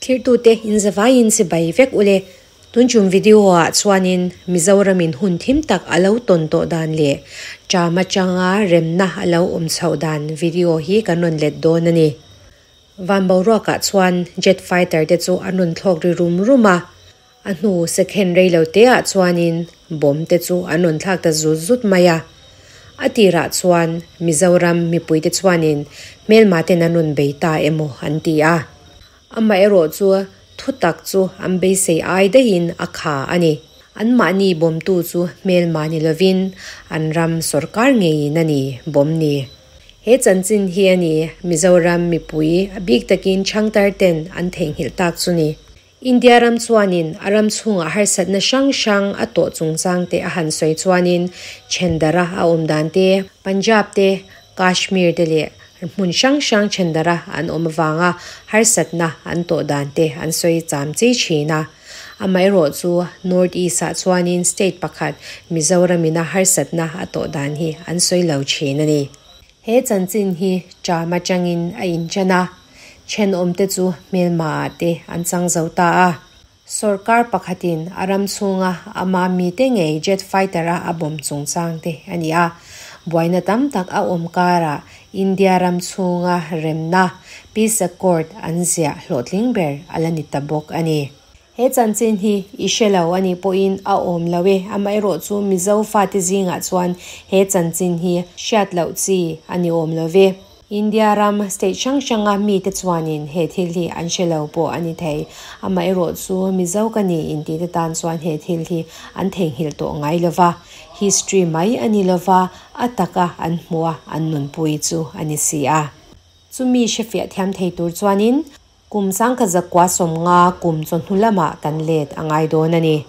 Thirtute in zavaiin chibai vek ule. Tunchum video ah chuanin Mizoramin hun thim tak a lo tawn tawh dan leh ṭam atanga remna a lo awm chhoh dan video hi kan rawn let dawn a ni. Van boruakah chuan jet fighter te chu an rawn thlawk ri rum rum a, a hnu second rei lo te ah chuanin bomb te chu an rawn thlak ta zut zut mai a. A tirah chuan Mizoram mipuite chuanin hmelma ten an rawn bei ta emaw an ti a. Amaherawh chu thutak chu an beisei ai daihin a kha a ni. Anmahni bawmtu chu hmelma ni lovin an ram sawrkar ngeiin a ni bawm ni. He chanchin hi a ni Mizoram mipui a bik takin changtar ten an theihnghilh tak chu ni. India ram chuanin a ram chhungah harsatna hrang hrang a tawh chungchang te a han sawi chuanin Chendara a awm dan te, Punjab te, Kashmir te leh hmun hrang hrang Chendara an awm avanga harsatna an tawh dan te an sawi cham chi thin a. Amaherawh chu North East ah chuanin state pakhat Mizoram ina harsatna a tawh dan hi an sawi lo thin a ni. He chanchin hi ṭam aṭangin a inṭan a, ṭhenawmte chu hmelma ah te an chang zo ta a. Sorkar pakhatin a ram chhunga ama mite ngei jet fighter a a bomb chungchang te a ni a. Buaina tam tak a awm karah India ram chhunga remna, peace accord, an ziah hlawhtling ber a la ni ta bawk a ni. He chanchin hi i hre lo a nih pawhin a awm lo e, amaherawh chu Mizo fate zingah chuan he chanchin hi hriat loh chi a ni awm lo ve. India ram state hrang hranga mite chuanin he thil hi an hre lo pawh a ni thei, amaherawh chu Mizo ka ni intih te tan chuan he thil hi an theihnghilh tawh ngai lo va, history mai a ni lo va, a taka an hmuha an nunpui chu a ni si a. Chumi hrefiah thiam thei tur chuanin Kum 1950 kum chawhnu lamah kan let a ngai dawn a ni.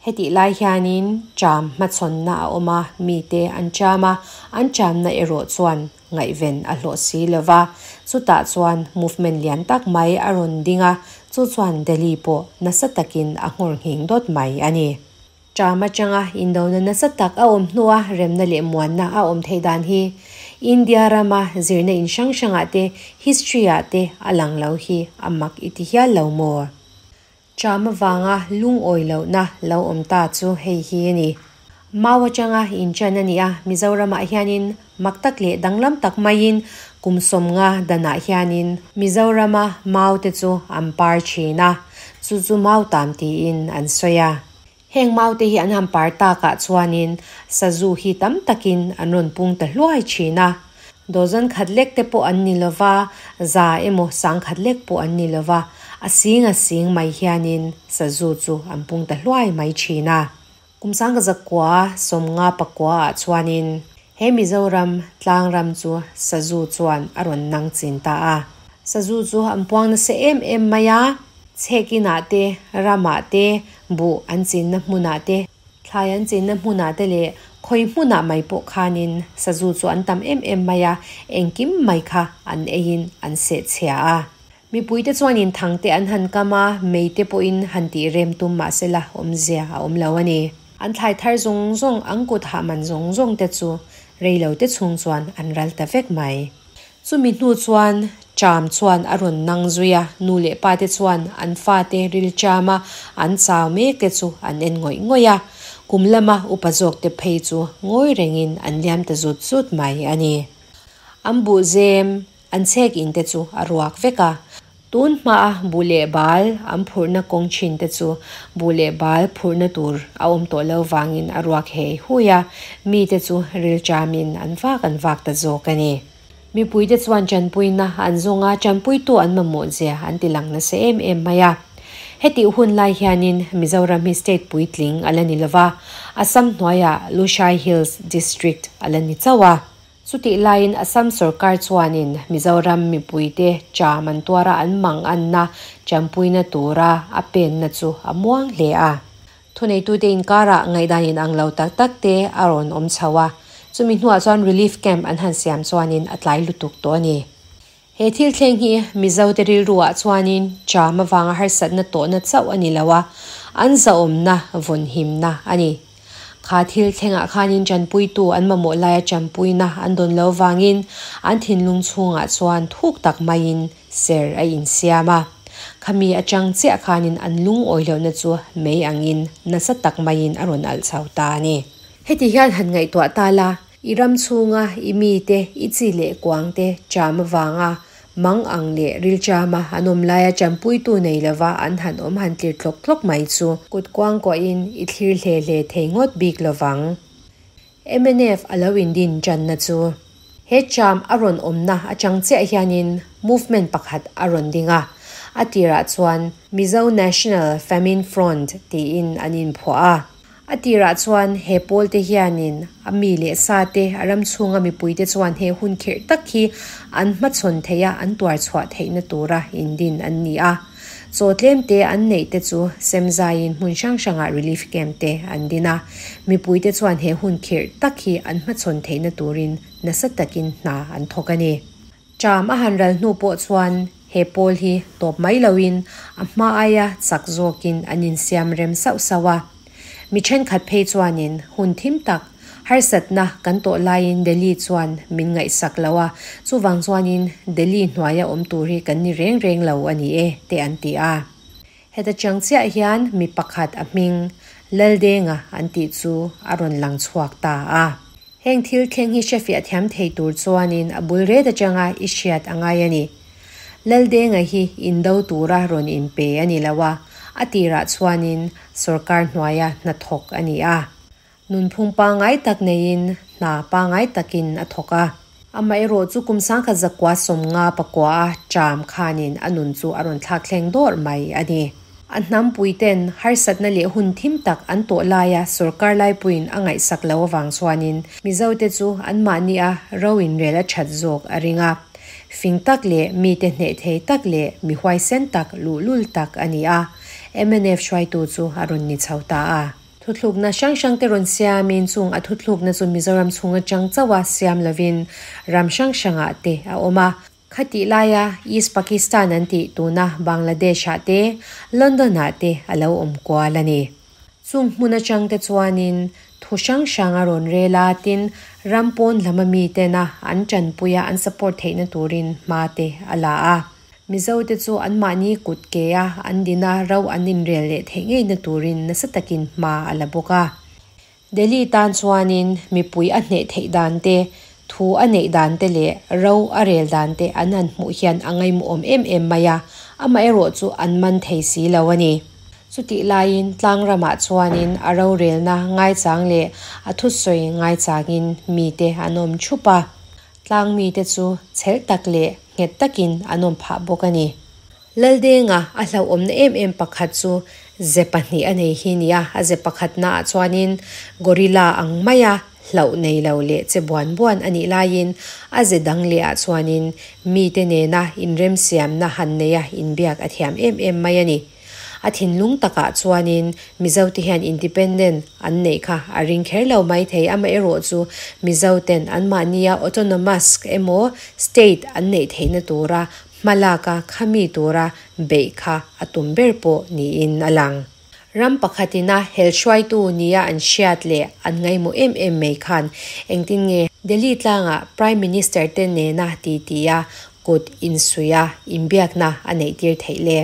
Hetih lai hianin ṭam hmachhawnna a awm a, mite an ṭam a, an ṭamna erawh chuan ngaihven a hlawh si lo va. Chutah chuan movement lian tak mai a rawn ding a, chu chuan Delhi pawh nasa takin a nghawr nghing dawt mai a ni. Ṭam aṭanga indona nasa tak a awm hnua remna leh muanna a awm theih dan hi India rama zirna in hrang hrangah te, history ah te a lang lo hi a mak i ti hial lo maw? Ṭam avanga lungawi lohna lo awm ta chu hei hi a ni. Mau aṭanga inṭan a ni a, Mizoramah hianin mak tak leh danglam tak maiin kum 50 danah hianin Mizorama mau te chu an par ṭhin a, chu chu mau tam tiin an sawi a. Heng maute hi an han par takah chuanin sazu hi tam takin an rawn pung ta hluai thin a. Dozen khat lek te pawh an ni lova, za emaw 10,000 lek pawh an ni lova, a sing a sing mai hianin sazu chu an pung ta hluai mai thin a. Kum 1959 ah chuanin he Mizoram tlangram chu sazu chuan a rawn nang chin ta a. Sazu chu an puang nasa em em mai a. Chhekinah te, ramah te, buh an chinna hmunah te, thlai an chinna hmunah te leh khawi hmunah mai pawh khanin sazu chu an tam em em mai a, engkim mai kha an eiin an sehchhia a. Mipuite chuanin thangte an han kam a, meite pawhin han tih rem tum mahsela awmzia a awm lo a ni. An thlai thar zawng zawng, an kut hah man zawng zawng te chu reilo te chhung chuan an ral ta vek mai. Chumi hnu chuan ṭam chuan a rawn nang zui a, nu leh pa te chuan an fate ril ṭam a, an chau mek te chu an en ngawih ngawih a. Kum lama upa zawk te phei chu ngawi rengin an liam ta zut zut mai a ni. An buh zem, an chhek in te chu a ruak vek a. Tun hmaa buh leh bal an phurhna kawng thin te chu buh leh bal phurhna tur a awm tawh lo vangin a ruak hei hui a, mi te chu ril ṭamin an vak an vak ta zawk a ni. Mipuite chuan ṭanpuina an zawng a, ṭanpuitu an mamawh zia an ti lang nasa em em mai a. Hetih hun lai hianin Mizoram hi state puitling a la ni lova, Assam hnuaiah Lushai Hills District a la ni chauh a. Chutih laiin Assam sorkar chuanin Mizoram mipuite ṭam an tuara an mang anna ṭanpuina tura a penna chu a muang hle a. Thuneitute inkarah ngaihdan inang lo tak tak te a rawn awm chho a, chumi hnuah chuan relief camp an han siam chuanin a tlai lutuk tawh a ni. He thil thleng hi Mizote rilruah chuanin ṭam avanga harsatna tawhna chauh a ni lo a, an zahawmna vawnhimna a ni. Kha thil thlengah khanin tanpuitu an mamawh laia tanpuina an dawn lo vangin an thinlung chhungah chuan thuk tak maiin ser a insiam a. Khami atang chiah khanin an lungawi lohna chu mei angin nasa tak maiin a rawn alh chho ta a ni. Heti hian han ngaihtuah ta la, i ram chhunga i mite, i chi leh kuangte cham avanga mang ang leh rilchama an awm laia tanpuitu nei lova an han awm han tlir tlawk tlawk mai chu kut kuangkuahin i thlir hle hle thei ngawt bik lovang. Mnf a lo indin tanna chu he cham a rawn awmna atang chiah hianin movement pakhat a rawn ding a, a tirah chuan Mizo National Famine Front tiin an inphuah a. A tirah chuan he pawl te hianin a mi leh sa te, a ram chhunga mipui te chuan he hun khirh tak hi an hmachhawn theih a, an tuar chhuah theihna tura indin an ni a. Chaw tlem te an neih te chu semzaiin hmun hrang hrangah relief camp te an din a. Mipui te chuan he hun khirh tak hi an hmachhawn theihna turin nasa takin hna an thawk a ni. Ṭam a han ral hnu pawh chuan he pawl hi tawp mai loin a hma aia chak zawkin an insiam rem sauh sauh a. Mi thenkhat phei chuanin hun thim tak, harsatna kan tawh laiin Delhi chuan min ngaihsak lo a, chuvang chuanin Delhi hnuaia awm tur hi kan ni reng reng lo a ni e, te an ti a. Heta chiang chiah hian mi pakhat a hming Laldenga an tih chu a rawn lang chhuak ta a. Heng thil thleng hi hrefiah thiam thei tur chuanin a bul ret atanga i hriat a ngai a ni. Laldenga hi indo tura rawn inpe a ni lo a, a tirah chuanin sawrkar hnuaia hnathawk a ni a. Nunphung pangngai tak neiin hna pangngai takin a thawk a. Amaherawh chu kum 1959 a ṭam khanin a nun chu a rawn thlak thleng dawrh mai a ni. A hnampuiten harsatna leh hun thim tak an tawh laia sawrkar laipuiin a ngaihsak lo avang chuanin Mizote chu anmahnia ro inrel a that zawk a ring a. Fing tak leh mite hneh thei tak leh mi huaisen tak luhlul tak a ni a, mnf hruaitu chu a rawn ni chho ta a. Thuthlukna hrang hrangte rawn siamin chung a thuthlukna chu Mizoram chhung atang chauha siam lovin ram hrang hrangah te a awm a. Khatih laia East Pakistan an tih tuna Bangladesh-ah te, London-ah te a lo awm kual a ni. Chung hmun atangte chuanin thu hrang hrang a rawn rel a, tin, ram pawn lama mitena an tanpui a, an support theihna turin hma te a la a. Mizote chu anmahni kut ke a an din a, ro an inrel leh theih ngeina turin nasa takin hma a la bawk a. Delhi tan chuanin mipui a hneh theih dan te, thu a neih dan te leh ro a rel dan te an han hmuh hian a ngaihmawhawm em em mai a, amaherawh chu an man thei si lo a ni. Chutih laiin tlang ramah chuanin a rorelna ngaichang leh a thusawi ngaichangin mite an awm thup a, tlang mite chu chhel tak leh nghet takin an awm phah bawk a ni. Laldenga a hlauhawmna em em pakhat chu ze pahnih a nei hi nia, a ze pakhatnaah chuanin gorilla ang maia hlauh nei lo leh che buan buan a nih laiin a ze dang lehah chuanin mite nena inremsiamna han neia inbiak a thiam em em mai a ni. A thinlung takah chuanin Mizote hian independent an neih kha a ring kher lo mai thei, amaherawh chu Mizoten anmahnia autonomous emaw state an neih theihna tura Hmalak a khami tura beih kha a tum ber pawh niin a lang. Ram pakhatina hel hruaitu nia an hriat leh an ngaihmawh em em mai khan engtin nge Delhi tlangah Prime Minister te nena titi a kut insuih a inbiakna a neihtir theih le?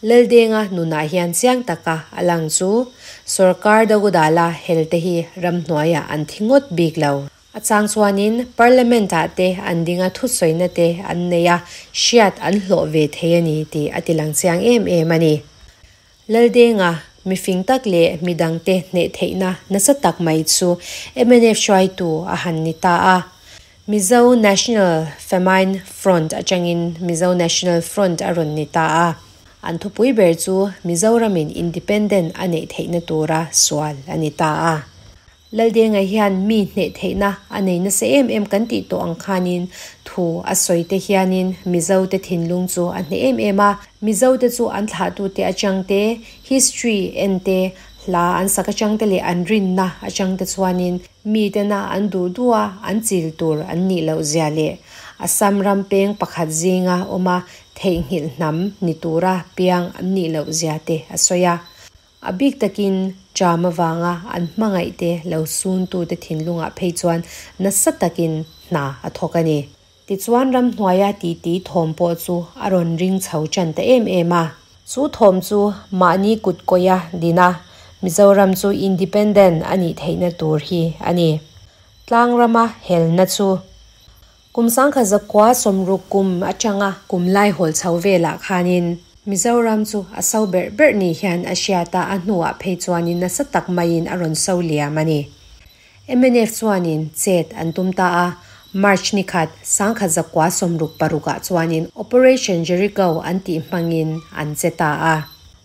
Laldenga nunah hian chiang taka a lang chu sorkar Dogudala hel te hi ramhnuaiah an thi ngawt bik lo. A chang chuanin Parliament-ah te an ding a, thusawiina te an nei a, hriat an hlawh ve thei a ni tih a tilang chiang em em a ni. Laldenga, mifing tak leh midangte hneh theihna nasa tak mai chu mnf hruaitu a han ni ta a. Mizo National Famine Front atangin Mizo National Front a rawn ni ta a. An thupui ber chu Mizoramin independent a neih theihna tura sual a ni ta a. Laldenga hian mi hneh theihna a nei nasa em em kan tih tawh ang khanin thu a sawi te hianin Mizo te thinlung chu a hneh em em a. Mizo te chu an thlahtute atang te, history en te, hla an sak atang te leh an rinna atang te chuanin mi tena an duh duh a an chil tur an nih loh zia leh Assam ram peng pakhat zinga awma theihnghilh hnam ni tura piang an nih loh zia te a sawi a. A bik takin Ṭam avanga an hmangaihte lo suntute thinlungah phei chuan nasa takin hna a thawk a ni. Tichuan ramhnuaia titi thawm pawh chu a rawn ring chho ṭan ta em em a. Chu thawm chu mahni kut kawia din a, Mizoram chu independent a nih theihna tur hi a ni. Tlangrama helna chu Kum 1960 kum atanga kum laihawl chho velah khanin Mizoram chu a so berh berh ni hian a hriat a, a hnuah phei chuanin nasa tak maiin a rawn so liam a ni. Mnf chuanin chet an tum ta a, March ni khat 1966 ah chuanin Operation Jericho an tih hmangin an che ta a.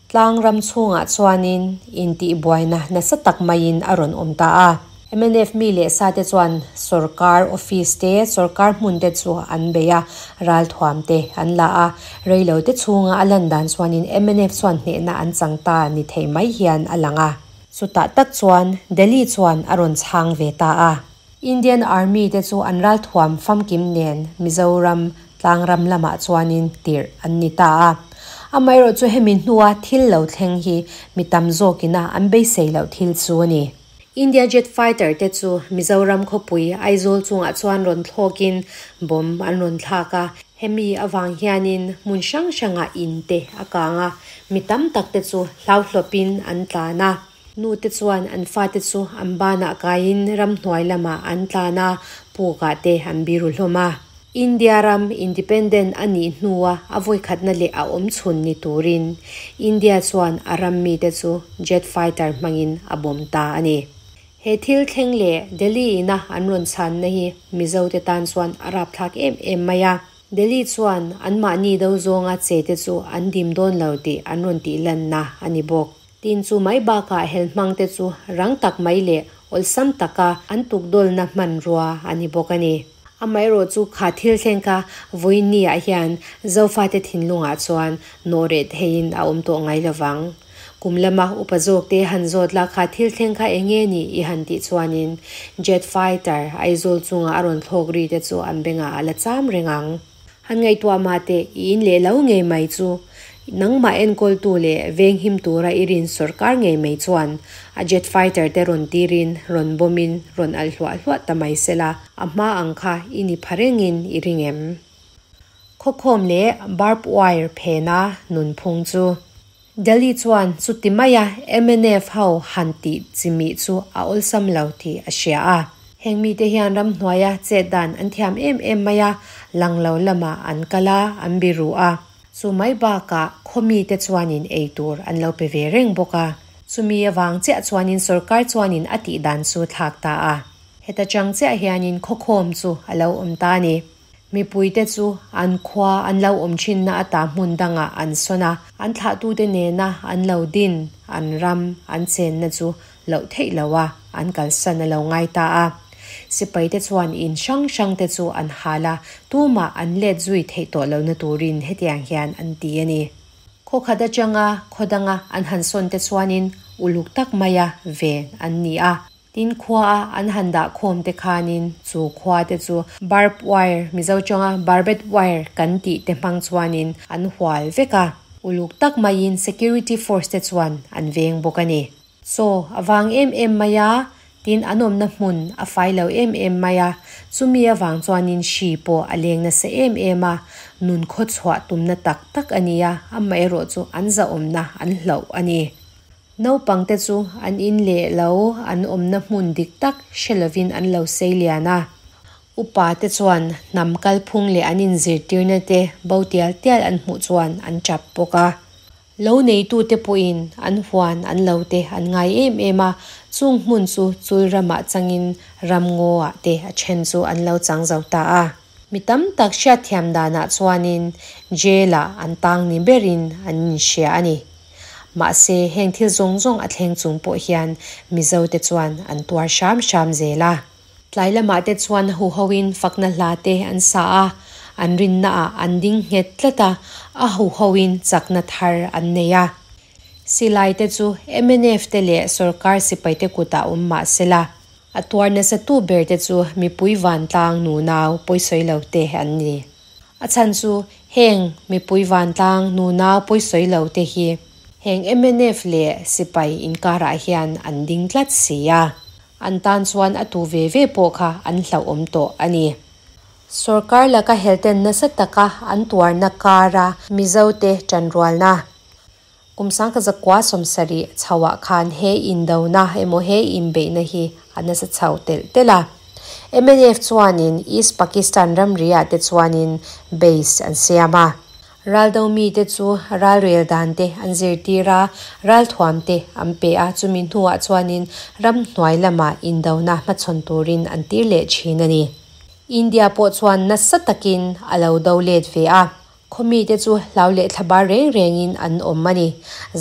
Tlang ram chhungah chuanin intihbuaina nasa tak maiin a rawn awm ta a. Mnf mi leh sate chuan sorkar office te, sorkar hmun te chu an bei a, ralthuam te an la a. Reilo te chhunga a lan dan chuanin mnf chuan hnehna an chang ta ni thei mai hian a lang a. Chutah tak chuan Delhi chuan a rawn chhang ve ta a. Indian Army te chu an ralthuam famkim nen Mizoram tlangram lamah chuanin tirh an ni ta a. Amaherawh chu hemi hnua thil lo thleng hi mi tam zawkina an beisei loh thil chu a ni. India Jet Fighter te chu Mizoram khawpui Aizawl chungah chuan rawn thlawkin bomb an rawn thlak a. Hemi avang hianin hmun hrang hrangah in te a kang a, mi tam tak te chu hlauhlawpin an tlan a. Nu te chuan an fate chu an banah kaiin ramhnuai lamah an tlan a, pukah te an biru hlawm a. India ram independent a nih hnua a vawikhatna leh a awm chhun ni turin India chuan a ram mite chu jet fighter hmangin a bawm ta a ni. He thil thleng leh Delhi ina an rawn chhanna hi Mizo te tan chuan a rapthlak em em mai a. Delhi chuan anmahni do zawnga che te chu an dim dawn lo tih an rawn tih lanna a ni bawk. Tin chu mai bakah hel hmang te chu rang tak mai leh awlsam taka an tukdawlna hmanrua a ni bawk a ni. Amaherawh chu kha thil thleng kha vawiin ah hian Zofate thinlungah chuan nawh reh theiin a awm tawh ngai lovang. Kum lama upa zawk te han zawt la kha thil thleng kha eng nge ni i han tih chuanin Jet fighter Aizawl chunga a rawn thlawk ri te chu an bengah a la cham reng ang. Han ngaihtuah mah teh, i in leh lo ngei mai chu. Nangmah enkawltu leh venghim tura i rin sawrkar ngei mai chuan a jet fighter te rawn tirin, rawn bawmin, rawn alh hluah hluah ta mai sela, a hma ang kha i ni pha rengin i ring em? Khawkhawm leh barb wire phena nunphung chu. Delhi chuan chuti maia mnf ho han tih chimih chu a awlsam lo tih a hria a. Heng mite hian ramhnuaia chet dan an thiam em em mai a, lang lo lamah an kal a, an biru a. Chu mai bakah khaw mite chuanin ei tur an lo pe ve reng bawk a. Chumi avang chiah chuanin sorkar chuanin a tih dan chu thlak ta a. Heta chang chiah hianin khawkhawm chu a lo awm ta a ni. Mipuite chu an khua an lo awm thinna ata hmun dangah an sawn a, an thlahtute nena an lo din, an ram, an chenna chu loh theih loha an kalsan a lo ngai ta a. Sipaite chuan in hrang hrangte chu an hal a, tumah an let zui theih tawh lohna turin hetiang hian an ti a ni. Khaw khat atanga khaw danga an han sawn te chuanin uluk tak maia ven an ni a. Tin khua a an han dah khawm te khanin chu khua te chu barb wire, Mizo tawnga barbed wire kan tih te hmang chuanin an hual vek a, uluk tak maiin security force te chuan an veng bawk a ni. Chaw a vang em em mai a, tin an awmna hmun a fai lo em em mai a, chumi avang chuanin hri pawh a leng nasa em em a, nun khawchhuah tumna tak tak a ni a, amaherawh chu an zahawmna an hloh a ni. Naupangte chu an in leh lo an awmna hmun dik tak hre lovin an lo sei lian a. Upate chuan hnam kalphung leh an inzirtirna te bo tial tial an hmuh chuan an tap bawk a. Lo neitute pawhin an huan an lo te an ngai em em a, chung hmun chu chul ramah changin ramngaw-ah te a then chu an lo chang zo ta a. Mi tam tak hriatthiam danah chuanin jail-ah an tang ni berin an inhria a ni. Mahse, heng thil zawng zawng a thleng chung pawh hian Mizo te chuan an tuar hram hram zel a. Tlai lamah te chuan huhoin fakna hla te an sa a, an rinnaah an ding nghet tlat a, a huhoin chakna thar an nei a. Silai te chu mnf te leh sorkar sipai te kutah awm mah sela, a tuar nasa tu ber te chu mipui vantlang nunau pawisawi lo te an ni. A chhan chu heng mipui vantlang nunau pawisawi lo te hi Heng mnf leh sipai inkarah hian an ding tlat si a. An tan chuan a tu ve ve pawh kha an hlauhawm tawh a ni. Sorkar laka helten nasa taka an tuarna kara Mizote tanrualna. Kum 1970 chhoah khan he indona emaw he inbeihna hi a nasa chho telh telh a. Mnf chuanin East Pakistan ramriah te chuanin base an siam a. Raldo mite chu ralrel dan te an zirtir a, ralthuam te an pe a, chumi hnuah chuanin ramhnuai lamah indona hmachhawn turin an tir leh thin a ni. India pawh chuan nasa takin a lo do let ve a. Khawmite chu hlau leh thlabar reng rengin an awm a ni.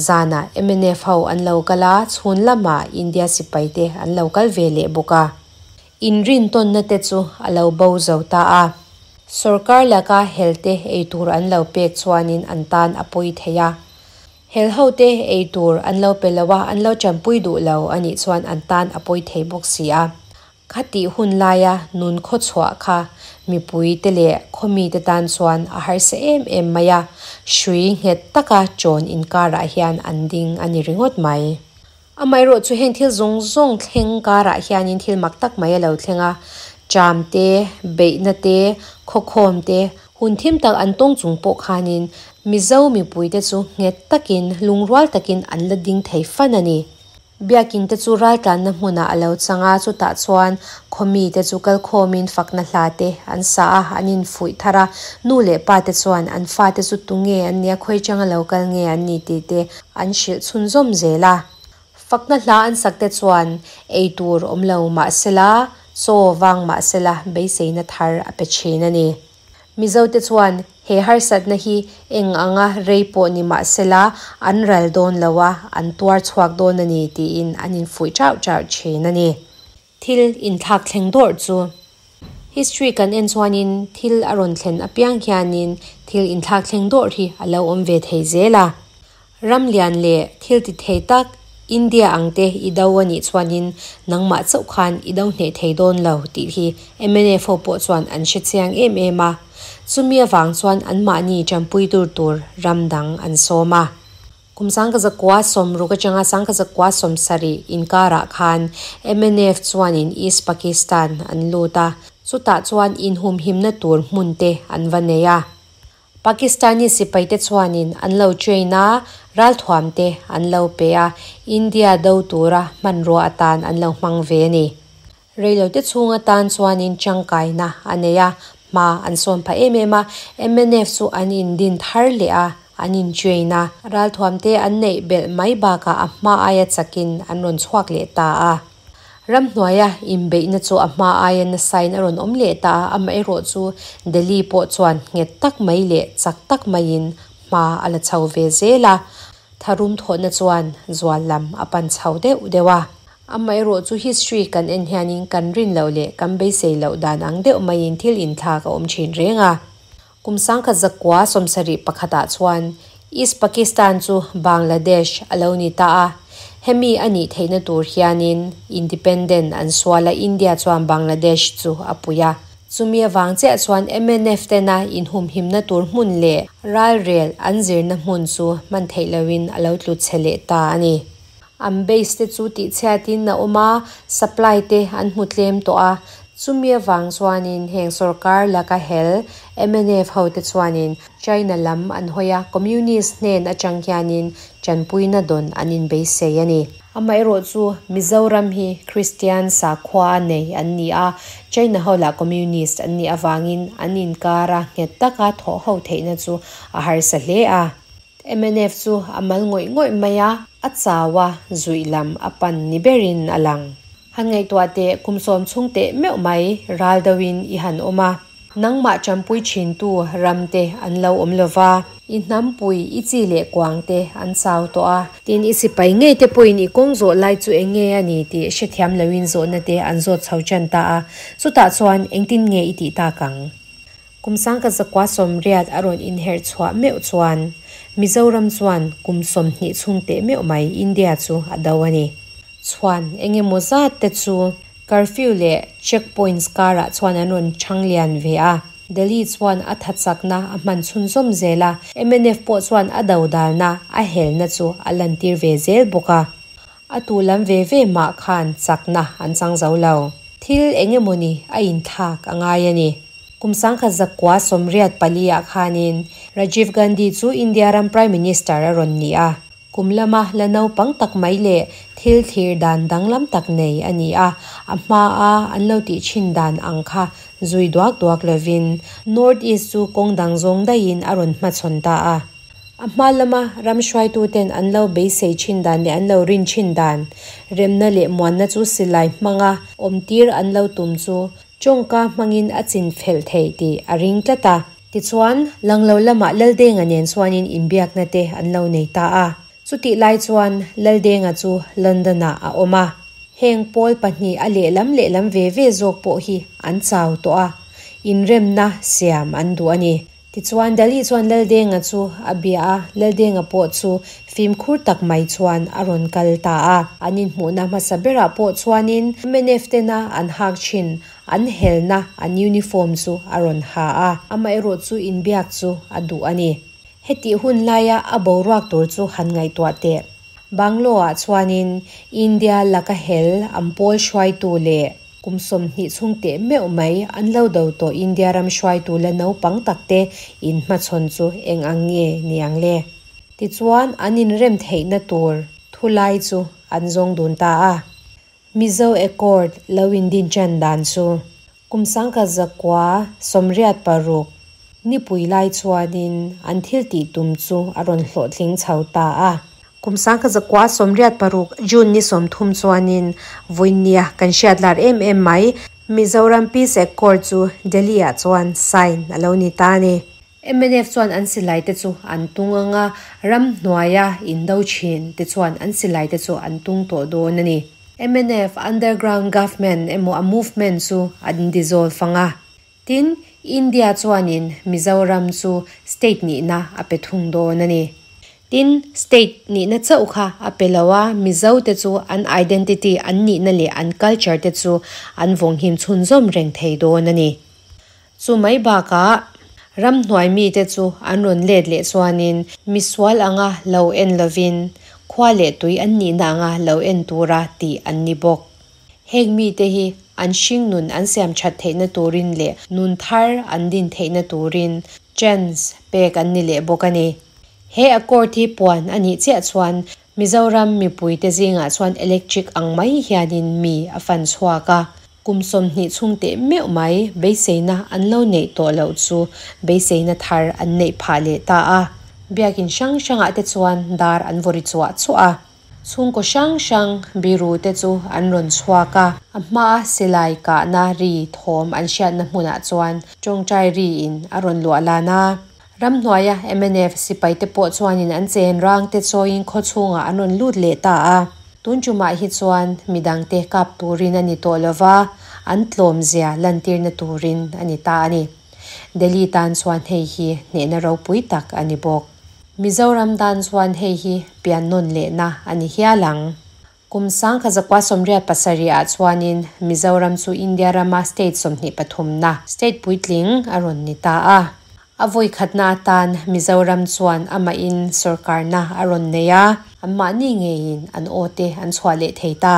Zanah mnf ho an lo kal a, chhun lamah India sipaite an lo kal ve leh bawk a. Inrintawnna te chu a lo bo zo ta a. Sorkar laka helte eitur an lo pek chuanin an tan a pawi thei a. Hel hote eitur an lo pe lo a, an lo tanpui duh lo a nih chuan an tan a pawi thei bawk si a. Khatih hun laia nun khawchhuah kha mipuite leh khawmite tan chuan a harsa em em mai a, hrui nghet taka chawn inkarah hian an ding a ni ringawt mai. Amaherawh chu heng thil zawng zawng thleng karah hianin thil mak tak mai a lo thleng a, ṭam te, beihna te, khawkhawm te, hun thim tak an tawng chung pawh khanin Mizo mipuite chu nghet takin, lungrual takin an la ding thei fan a ni. Biakin te chu raltlanna hmunah a lo chang a, chutah chuan khawmite chu kalkhawmin fakna hla te an sa a, an infuih thar a, nu leh pa te chuan an fate chu tunge an nia, khawi changa lo kal nge an ni tih te an hrilh chhunzawm zel a. Fakna hla an sak te chuan ei tur awm lo mahsela, chaw vang mahsela beiseina thar a pe thin a ni. Mizote chuan he harsatna hi eng anga rei pawh ni mah sela an ral dawn lo a, an tuar chhuak dawn a ni tiin an infuih chauh chauh thin a ni. Thil inthlak thleng dawrh chu History kan en chuanin thil a rawn thlen apiang hianin thil inthlak thleng dawrh hi a lo awm ve thei zel a. Ram lian leh thil ti thei tak India ang te i do a nih chuanin nangmah chauh khan i do hneh thei dawn lo tih hi mnf ho pawh chuan an hre chiang em em a. Chumi avang chuan anmahni tanpui tur tur ram dang an sawm a. Kum 1960 atanga 1970 inkarah khan mnf chuanin East Pakistan an lut a, chutah chuan inhumhimna tur hmun te an va nei a. Pakistani sipaite chuanin an lo train a, ralthuam te an lo pe a, India do tura hmanrua atan an lo hmang ve a ni. Reilote chhung atan chuanin tangkaina a nei a, hma an sawn phah em em a, mnf chu an indin thar leh a, an in train a, ralthuam te an neih belh mai bakah a hma aia chakin an rawn chhuak leh ta a. Ramhnuaia inbeihna chu a hma aia nasain a rawn awm leh ta a, amaherawh chu Delhi pawh chuan nghet tak mai leh chak tak maiin hma a la chho ve zel a, tharum thawhna chuan zual lam a pan chho deuh deuh a. Amaherawh chu history kan en hianin kan rin loh leh kan beisei loh dan ang deuh maiin thil inthlak a awm thin reng a. Kum 1971 ah chuan East Pakistan chu Bangladesh a lo ni ta a, hemi a nih theihna tur hianin independent an sual a, India chuan Bangladesh chu a pui a. Chumi avang chiah chuan mnf tena inhumhimna tur hmun leh ralrel an zirna hmun chu hman theih lohin a lo tlu chhe leh ta a ni. An base te chu tihchhiatin a awm a, supply te an hmu tlem tawh a, chumi avang chuanin heng sorkar laka hel mnf ho te chuanin China lam an hawi a, Communist hnen atang hianin tanpuina dawn an inbeisei a ni. Amaherawh chu Mizoram hi Kristian sakhua nei an ni a, China ho lah Communist an nih avangin an inkara nghet taka thawh ho theihna chu a harsa hle a. Mnf chu a mal ngawih ngawih mai a, a chau a, zuih lam a pan ni berin a lang. Han ngaihtuah teh kum sawm chhung teh meuh mai ral deuhin i han awm a. Nangmah tanpui thintu ram te an lo awm lova, i hnampui, i chi leh kuang te an chau tawh a. Tin, i sipai ngei te pawhin i kawng zawh lai chu eng nge a ni tih hrethiam loin zawhna te an zawt chho tan ta a, chutah chuan engtin nge i tih tak ang? Kum 1980 a rawn inherh chhuah meuh chuan Mizoram chuan kum 20 chhung teh meuh mai India chu a do a ni. Chhuan eng emaw zat te chu curfew leh check points karah chuan an rawn chang lian ve a. Delhi chuan a thachakna a hman chhunzawm zel a, mnf pawh chuan a dodalna a helna chu a lantir ve zel bawk a. A tu lam ve ve mah khan chakna an chang zo lo. Thil eng emawni a inthlak a ngai a ni. Kum 1984 ah khanin Rajiv Gandhi chu India ram Prime Minister a rawn ni a. Kum lama la naupang tak mai leh thil thlir dan danglam tak nei a ni a, a hmaa an lo tih thin dan ang kha zui duak duak lovin North East chu kawng dang zawng daihin a rawn hmachhawn ta a. A hma lama ram hruaituten an lo beisei thin dan leh an lo rin thin dan, remna leh muanna chu silai hmanga awmtir an lo tum chu tawngka hmangin a chin phelh theih tih a ring tlat a. Tichuan, Langlo lamah Laldenga nen chuanin inbiakna te an lo nei ta a. Chutih lai chuan Laldenga chu London-ah a awm a. Heng pawl pahnih a lehlam lehlam ve ve zawk pawh hi an chau tawh a, inremna siam an duh a ni. Tichuan, Delhi chuan Laldenga chu a bia a, Laldenga pawh chu fimkhur tak mai chuan a rawn kal ta a. An inhmuhna hmasa berah pawh chuanin mnf tena an hak thin An helna an uniform chu a rawn ha a, amaherawh chu inbiak chu a duh a ni. Hetih hun laia a boruak tur chu han ngaihtuah teh. Banglaw-ah chuanin India laka hel an pawl hruaitu leh kum 20 chhung teh meuh mai an lo do tawh India ram hruaitu la naupang takte inhmachhawn chu eng ang nge ni ang le? Tichuan an inrem theihna tur thulai chu an zawng dun ta a. Mizo Accord lo indin ṭan dan chu kum 1986 nipui lai chuanin an thil tih tum chu a rawn hlawhtling chho ta a. Kum 1986 June ni 30 chuanin vawinia kan hriat lar em em mai Mizoram Peace Accord chu Delhi-ah chuan sign a lo ni ta a ni. Mnf chuan an silai te chu an tung ang a, ramhnuaia indo thin te chuan an silai te chu an tung tawh dawn a ni. Mnf underground government emaw a movement chu an dissolve ang a. Tin, India chuanin Mizoram chu state nihna a pe thung dawn a ni. Tin, state nihna chauh kha a pe lo a, Mizo te chu an identity, an nihna leh an culture te chu an vawnghim chhunzawm reng thei dawn a ni. Chu mai bakah ramhnuai mite chu an rawn let leh chuanin misual anga lo en lovin khua leh tui an nihna anga lo en tura tih an ni bawk. Heng mite hi an hring nun an siam that theihna turin leh nun thar an din theihna turin chance pek an ni leh bawk a ni. He accord hi puan a nih chiah chuan Mizoram mipuite zingah chuan electric ang mai hianin mi a fan chhuak a. Kum 20 chhung teh meuh mai beiseina an lo neih tawh loh chu beiseina thar an neih phah leh ta a. Biakin hrang hrangah te chuan dar an vaw ri chuah chuah a. Chhungkaw hrang hrang biru te chu an rawn chhuak a. A hmaa silai kahna ri thawm an hriatna hmunah chuan tawngtai riin a rawn luah lan a. Ramhnuaia mnf sipaite pawh chuanin an chen rang te chawiin khaw chhungah an rawn lut leh ta a. Tun tumah hi chuan midangte kap turin a ni tawh lova, an tlawmzia lantirna turin a ni ta a ni. Delhi tan chuan hei hi hnehna ropui tak a ni bawk. Mizoram tan chuan hei hi pian nawn lehna a ni hial ang. Kum 1987 ah chuanin Mizoram chu India rama state 23 na state puitling a rawn ni ta a. A vawi khatna atan Mizoram chuan amahin sorkarna a rawn nei a, anmahni ngeiin an aw te an chhuah leh thei ta.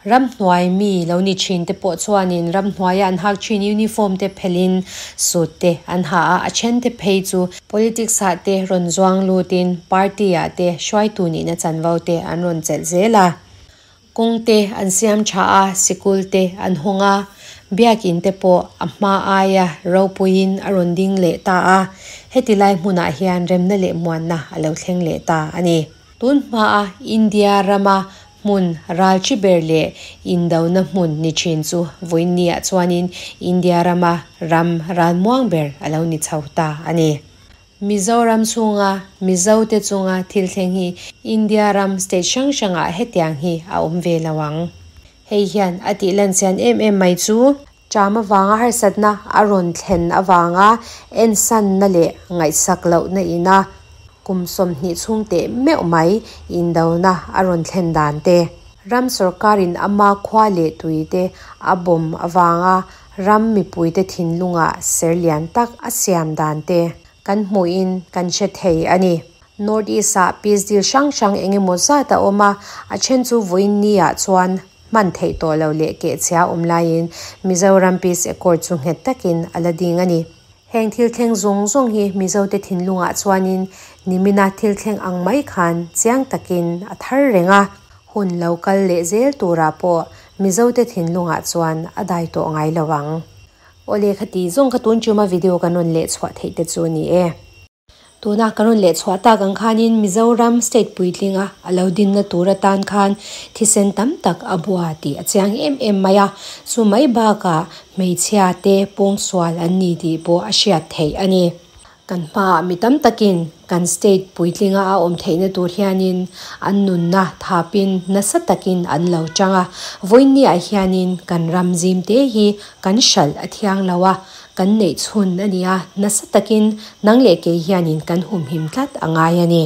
Ramhnuai mi lo ni thin te pawh chuanin ramhnuaia an hak thin uniform te phelhin suit te an ha a, a then te phei chu politics ah te rawn zuang lutin party ah te hruaitu nihna chanvo te an rawn chelh zel a. Kawng te an siam tha a, sikul te an hawng a, biakin te pawh a hma aia ropuiin a rawn ding leh ta a, heti lai hmunah hian remna leh muanna a lo thleng leh ta a ni. Tun hmaa India rama hmun ral chi ber leh indona hmun ni thin chu vawiinniah chuanin India rama ram ral muang ber a lo ni chho ta a ni. Mizoram chhunga Mizote chunga thil thleng hi India ram state hrang hrangah hetiang hi a awm ve lo ang. Hei hian a tih lan chian em em mai chu, ṭam avanga harsatna a rawn thlen avanga ensanna leh ngaihsak lohna ina kum 20 chhung teh meuh mai indona a rawn thlen dan te, ram sorkarin ama khua leh tuite a bawm avanga ram mipuite thinlungah ser lian tak a siam dan te kan hmuhin kan hre thei a ni. North East ah peace deal hrang hrang eng emaw zat a awm a, a then chu vawiin ni ah chuan hman theih tawh lo leh kehchhia awm laiin Mizoram Peace Accord chu nghet takin a la ding a ni. Heng thil thleng zawng zawng hi Mizote thinlungah chuanin nimina thil thleng ang mai khan chiang takin a thar reng a, hun lo kal leh zel turah pawh Mizote thinlungah chuan a dai tawh ngai lo ang. Awle khati zawng kha tun tuma video kan rawn leh chhuah theih te chu a ni e. Tuna kan rawn leh chhuah tak ang khanin Mizoram state puitlinga a lo dinna tur atan khan thisen tam tak a bua tih a chiang em em mai a, chu mai bakah hmeichhia te pawngsual an ni tih pawh a hriat theih a ni. Kan hmaah mi tam takin kan state puitlinga a awm theihna tur hianin an nunna thapin nasa takin an lo chang a, vawiinniah hianin kan ram zim te hi kan hralh a thiang lo a, Kan neih chhun a nia, nasa takin nang leh kei hianin kan humhim tlat a ngai a ni.